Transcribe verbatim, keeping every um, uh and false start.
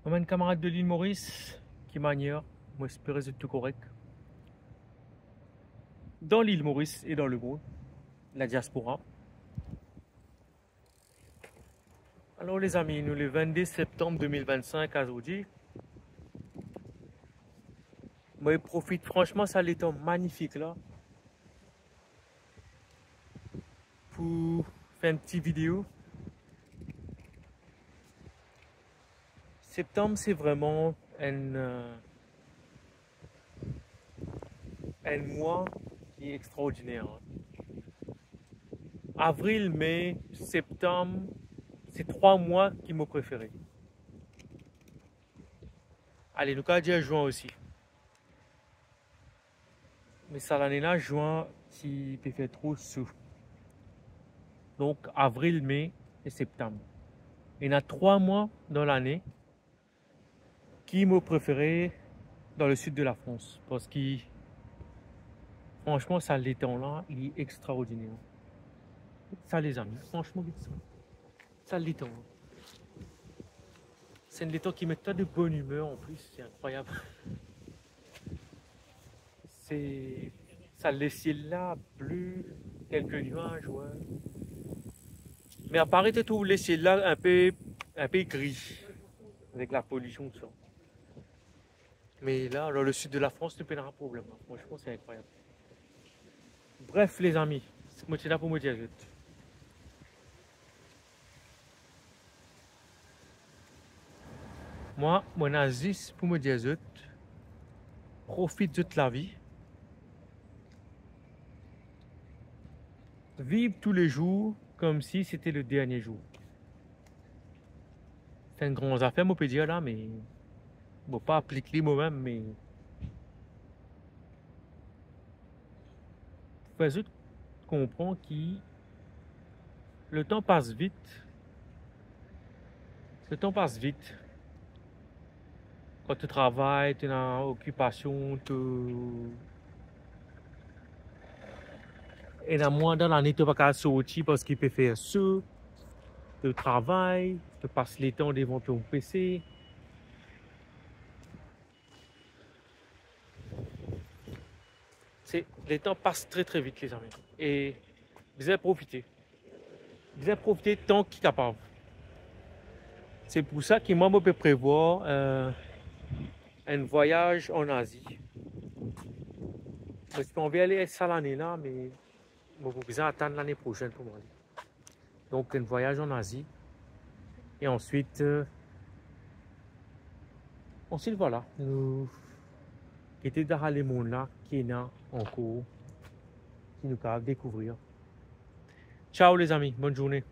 Mo bann kamarad de Lil Moris, ki manier? Mo espere zot tou korek. Dan Lil Moris e dan lemond, ladiaspora. Alor lezami, nou le vennde septanm de mil vennsink azordi. Mo profit, fransman, sa letan manifik la pou fer enn ti video. Septanm, se vreman enn, euh, enn mwa ki extraordiner. Avril, me, septanm, se trwa mwa ki mo prefere. Ale, nou kav dir zin osi. Me sa lane la, zin ti pe fer tro so. Donk, avril, me e septanm. Ena trwa mwa dan lane ki mo prefere dan le sid de la Frans, parski, fransman, sa letan la, li extraordiner. Sa, lezami, fransman, get sa. Sa letan. Se enn letan ki met twa de bonn imer an plis, se inkrwayab. Se sa, lesiel la ble, kelke niaz, wi. Me apare to trouv lesiel la inpe, inpe gri, avek lapolsion, tousa. Me la, dan le sid de la Frans, nou pena problem. Fransman, se inkrwayab. Bref, lezami, mo ti la pou mo dir zot. Mwa, mo ena zis pou mo dir zot, profit zot lavi. Viv toulezour koumsi sete le dernie zour. Se enn gran zafer mo pe dir la, me mo pa aplik li momem, me fer zot konpran ki letan pas vit. Letan pas vit. Kan to travay, to ena okipasion, to ena mwa dan lane to pa kav sorti parski pe fer so, to travay, to pas letan devan to PC. Se, letan pas tre, tre vit, lezami. E bizin profite. Bizin profite tan ki kapav. Se pou sa ki mwa, mo pe prevwar, euh, enn vwayaz an Azi. Mo ti pe anvi ale sa lane la, me mo pou bizin atann lane prosenn pou mo ale. Donk, enn vwayaz an Azi. E answit, euh, answit, vwala, nou gete dan lemonn la ki ena ankor, ki nou kav dekouvrir. Ciao, lezami. Bonn zourne.